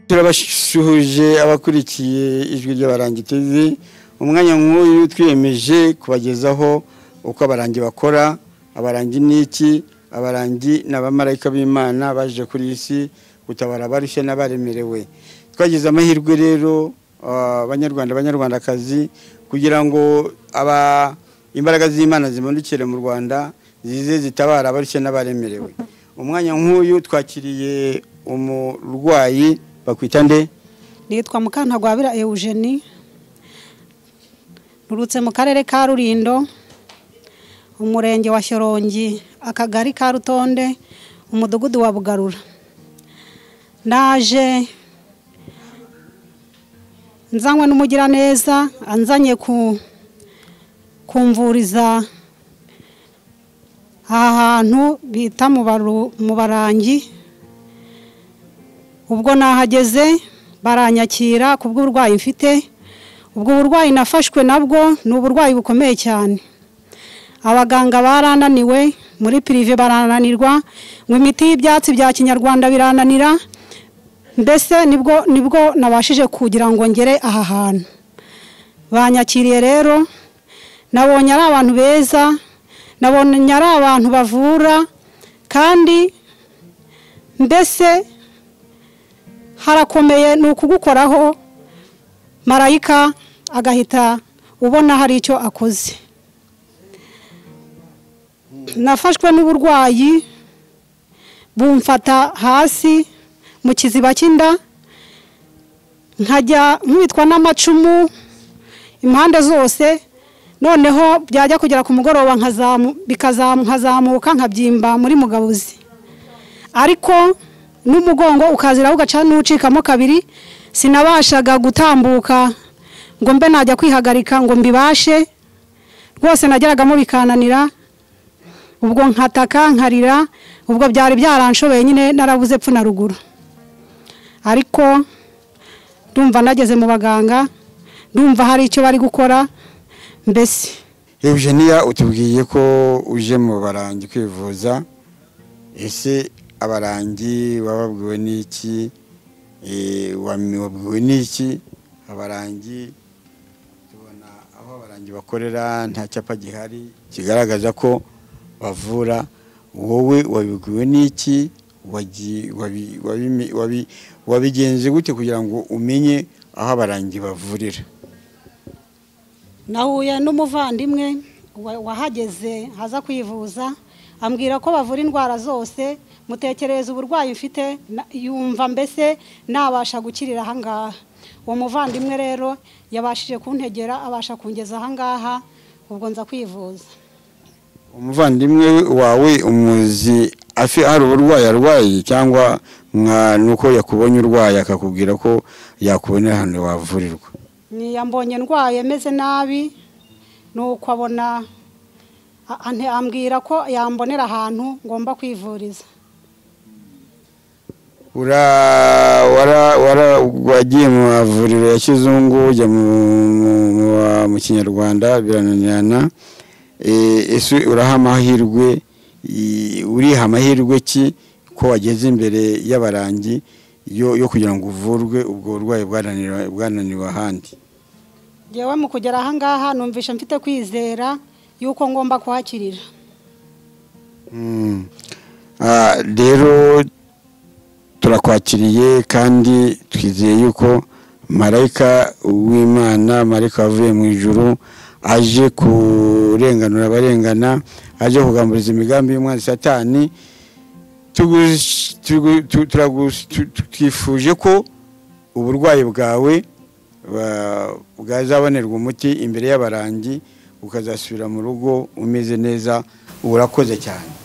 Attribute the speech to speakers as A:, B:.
A: Turabasuhuje abakurikiye Ijwi ry'Abarangi TV. Umwanya nk'uyu twiyemeje kubagezaho uko abarangi bakora. Abarangi ni iki? Abarangi ni abamarayika b'Imana baje kuri iyi si gutabara abarushye n'abaremerewe. Twagize amahirwe rero, Abanyarwanda, Abanyarwandakazi, kugira ngo aba imbaraga z'Imana zimurikire mu Rwanda, zize zitabara abarushye n'abaremerewe. Umwanya nk'uyu twakiriye umurwayi. Bakwita nde?
B: Nitwa Mukantagwabira Eugenie, nturutse mu karere ka Rulindo, umurenge wa Shyorongi, akagari ka Rutonde, umudugudu wa Bugarura. Naje nzanywe n'umugiraneza, anzanye ku kumvuriza aha hantu bita mu Barangi. Ubwo nahageze baranyakira ku bw'uburwayi mfite. Ubwo burwayi nafashwe nabwo ni uburwayi bukomeye cyane. Abaganga barananiwe, muri privé barananirwa, ngo imiti y'ibyatsi bya kinyarwanda birananira. Mbese nibwo nabashije kugira ngo ngere aha hantu. Banyakiriye rero, nabonye ari abantu beza, nabonye ari abantu bavura, kandi mbese harakomeye, ni ukugukoraho marayika agahita ubona hari icyo akoze. Nafashwe n'uburwayi bumfata hasi mu kiziba cy'inda, nkajya nkubitwa n'amacumu impande zose, noneho byajya kugera ku mugoroba nkazamuka nkabyimba muri mugabuzi, ariko n'umugongo ukazira ugaca n'ucikamo kabiri. Sinabashaga gutambuka ngo mbe najya kwihagarika ngo mbibashe rwose, nageragamo bikananira, ubwo nkataka nkarira. Ubwo byari byaranshobeye nyine, narabuze pfu na ruguru. Ariko ndumva nageze mu baganga, ndumva hari icyo bari gukora mbese.
A: Eugenia, utubwiye ko uje mu Barangi kwivuza. Ese abarangi wababwiwe n'iki? Wabwiwe n'iki? Abarangi tubona aho abarangi bakorera nta cyapa gihari kigaragaza ko bavura. Wowe wabibwiwe n'iki? Wabigenze gute kugira ngo umenye aho abarangi bavurira?
B: Nahuye n'umuvandimwe wahageze haza kwivuza, ambwira ko bavura indwara zose. Mutekereza uburwayi mfite, yumva mbese nabasha gukirira ahangaha. Uwo muvandimwe rero yabashije kuntegera, abasha kungeza ahangaha, ubwo nza kwivuza.
A: Umuvandimwe wawe umuzi afi hari uburwayi arwaye, cyangwa nuko yakubonye urwaye akakubwira ko yakubonera ahantu wavurirwa?
B: Yambonye ndwaye meze nabi, nuko abona ambwira ko yambonera ahantu ngomba kwivuriza.
A: Wagiye mu mavuriro ya kizungu, ujya mu kinyarwanda birananirana. Ese uraha amahirwe, uriha amahirwe ki ko wageze imbere y'abarangi yo kugira ngo uvurwe ubwo burwayi bwananiwe ahandi?
B: Njyewe mu kugera ahangaha numvisha mfite kwizera yuko ngomba kuhakirira.
A: Rero turakwakiriye kandi twizeye yuko marayika w'Imana, marayika wavuye mu ijuru, aje kurenganura abarengana, aje kugamburiza imigambi y'umwanzi Satani. Twifuje ko uburwayi bwawe bwazabonerwa umuti imbere y'abarangi, ukazasubira mu rugo umeze neza. Urakoze cyane.